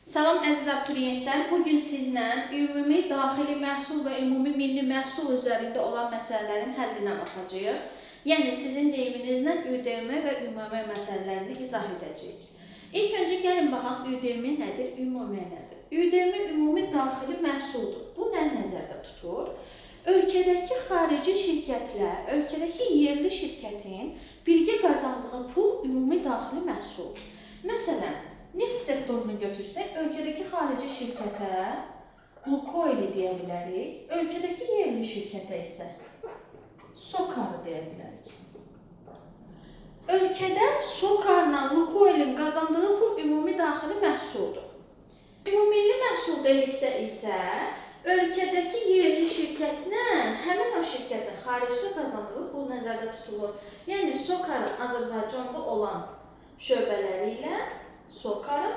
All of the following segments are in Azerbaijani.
Salam əziz abituriyentlər, bu gün sizlə ümumi daxili məhsul və ümumi milli məhsul üzərində olan məsələlərin həllinə baxacağıq. Yəni sizin deyiminizlə ÜDM və ÜMM məsələlərini izah edəcəyik. İlk öncə gəlin baxaq ÜDM nədir, ÜMM nədir? ÜDM ümumi daxili məhsuldur. Bu nə nəzərdə tutur? Ölkədəki xarici şirkətlər, ölkədəki yerli şirkətin birgə qazandığı pul ümumi daxili məhsuldur. Məsələn, neft sektorunu götürsək, ölkədəki xarici şirkətə Lukoil deyə bilərik, ölkədəki yerli şirkətə isə SOCAR deyə bilərik. Ölkədə SOCAR-la Lukoilin qazandığı pul ümumi daxili məhsuldur. Ümummilli məhsul dedikdə isə ölkədəki yerli şirkətlə həmin o şirkətin xaricdə qazandığı pul nəzərdə tutulur. Yəni SOCAR-ın Azərbaycanda olan şöbələri ilə SOCAR-ın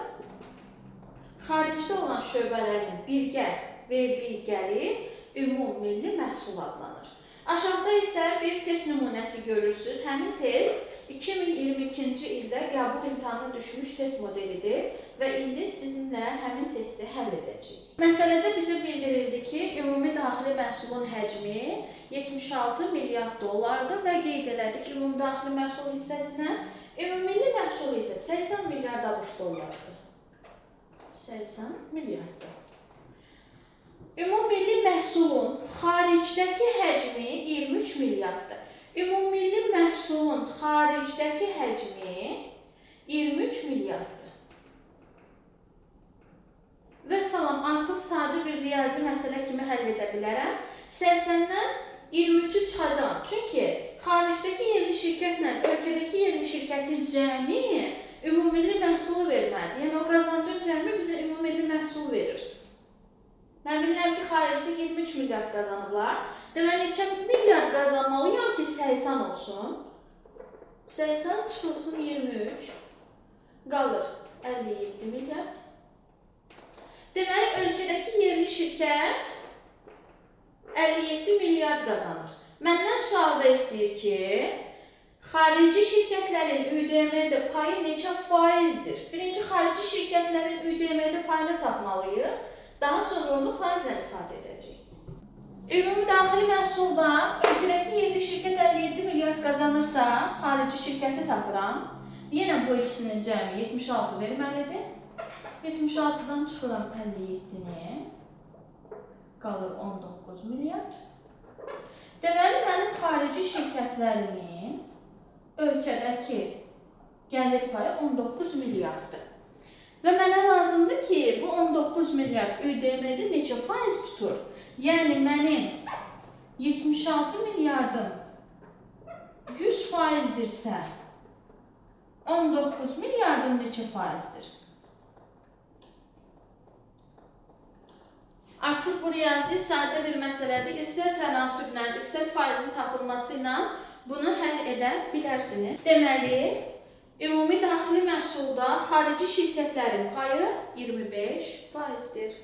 xaricdə olan şöbələrinin birgə verdiyi gəlir ümummilli məhsul adlanır. Aşağıda isə bir test nümunəsi görürsünüz. Həmin test 2022-ci ildə qəbul imtahanına düşmüş test modelidir və indi sizinlə həmin testi həll edəcəyik. Məsələdə bizə bildirildi ki, ümumi daxili məhsulun həcmi 76 milyard dollardır və qeyd elədik ki, ümumi daxili məhsul hissəsinə ümummilli məhsul isə 80 milyard ABŞ dollarıdır. 80 milyarddır. Ümummilli məhsulun xaricdəki həcmi 23 milyarddır. Ümummilli məhsulun xaricdəki həcmi 23 milyarddır. Və salam, artıq sadə bir riyazi məsələ kimi həll edə bilərəm. 80-dən 23-ü çıxacağam. Çünki xaricdəki yerli şirkətlə ölkədəki yerli şirkətin cəmi ümummilli məhsulu verməlidir. Yəni o qazancın cəmi bizə ümummilli məhsul verir. Mən bilirəm ki, xaricdə 23 milyard qazanıblar. Deməli, neçə milyard qazanmalıyam ki, 80 olsun? 80 çıxılsın 23, qalır 57 milyard. Deməli, ölkədəki yerli şirkət 57 milyard qazanır. Məndən sualda istəyir ki, xarici şirkətlərin ÜDM-də payı neçə faizdir? Birinci, xarici şirkətlərin ÜDM-də payını tapmalıyıq. Daha sonra onu faizlə ifadə edəcəyik. Ümumi daxili məhsulda ölkədəki yerli şirkət 57 milyard qazanırsa, xarici şirkəti tapıram. Yenə bu ikisinin cəmi 76 verməlidir. 76-dan çıxıram 57-ni. Qalır 19 milyard. Deməli, mənim xarici şirkətlərimin ölkədəki gəlir payı 19 milyarddır. Və mənə lazımdır ki, bu 19 milyard ÜDM-də neçə faiz tutur? Yəni, mənim 76 milyardım 100 faizdirsə, 19 milyardım neçə faizdir? Artıq bu riyazi sadə bir məsələdir. İstər tənasüblə, istər faizin tapılması ilə bunu həll edə bilərsiniz. Deməli, ümumi daxili məhsulda xarici şirkətlərin payı 25 faizdir.